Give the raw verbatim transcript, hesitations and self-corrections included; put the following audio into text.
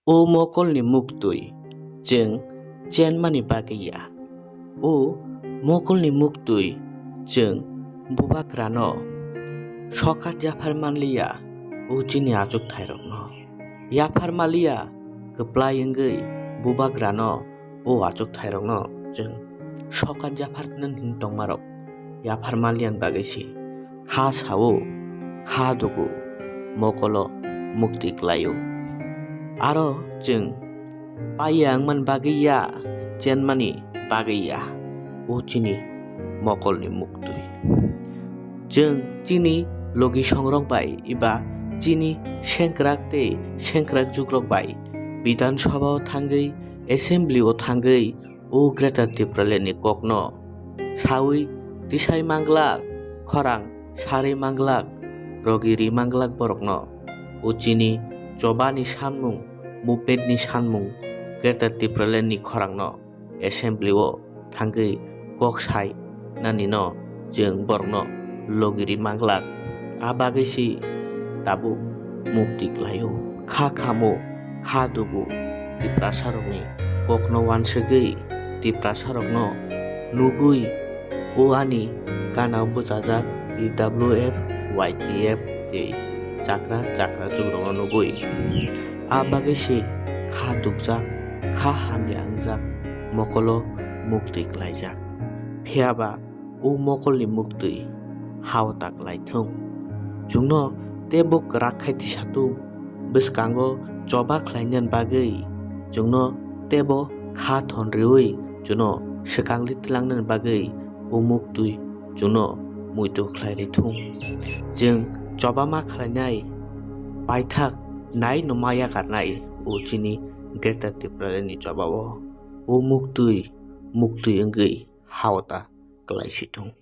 O mokolni muktwi chwng chenmani bagwi ya. O mokolni muktwi chwng bubagrano sokat yaphar manliya, o chini achukthai rokno yaphar manliya, kwplai wngwi bubagrano o achukthai rokno chwng sokat yaphar nani tongmarok yaphar manliyan bagwi se kha sao, kha dugo, mokolo mukti klaio. Aro chwng paiya wngmani bagwi ya, chenmani bagwi ya, o chini mokolni muktwi. Chwng chini logi songrok bai eba chini sengkrak tei sengkrak jukrok bai Bidhan Sabha o thangwi, Assembly o thangwi, o Greater Tipraland ni kokno sawi tisai manglak, khorang sarwi manglak, rogi ri manglak borokno. O chini chobani sanmung, movement ni sanmung, Greater Tipraland ni khorangno Assembly o thangwi kok sai nani no chwng borokno logi ri manglak. A bagwi se tabuk mukti klaio. Kha khamo, kha dugo, Tiprasarokni kokno wansugwi, Tiprasarokno nugwi, o ani gana bwchajak T W F, Y T F tei chakra chakra jugrokno nugwi. A bagwi se kha dukjak, kha hamya wngjak, mokolo mukti klaijak. Phiya ba o mokolni muktwi hao ta klai thung. Chwngno teibo kwrak khai tisa thung. Bwskango choba khlainani bagwi chwngno teibo kha thon riwi chwngno swkangli tlangnani bagwi o muktwi chwngno muitu khlai ri thung. Chwng choba ma khlainai paithak nai no ma yakarnai o chini Greater Tipraland ni choba o. O muktwi, muktwi wngwi hao ta klai si thung.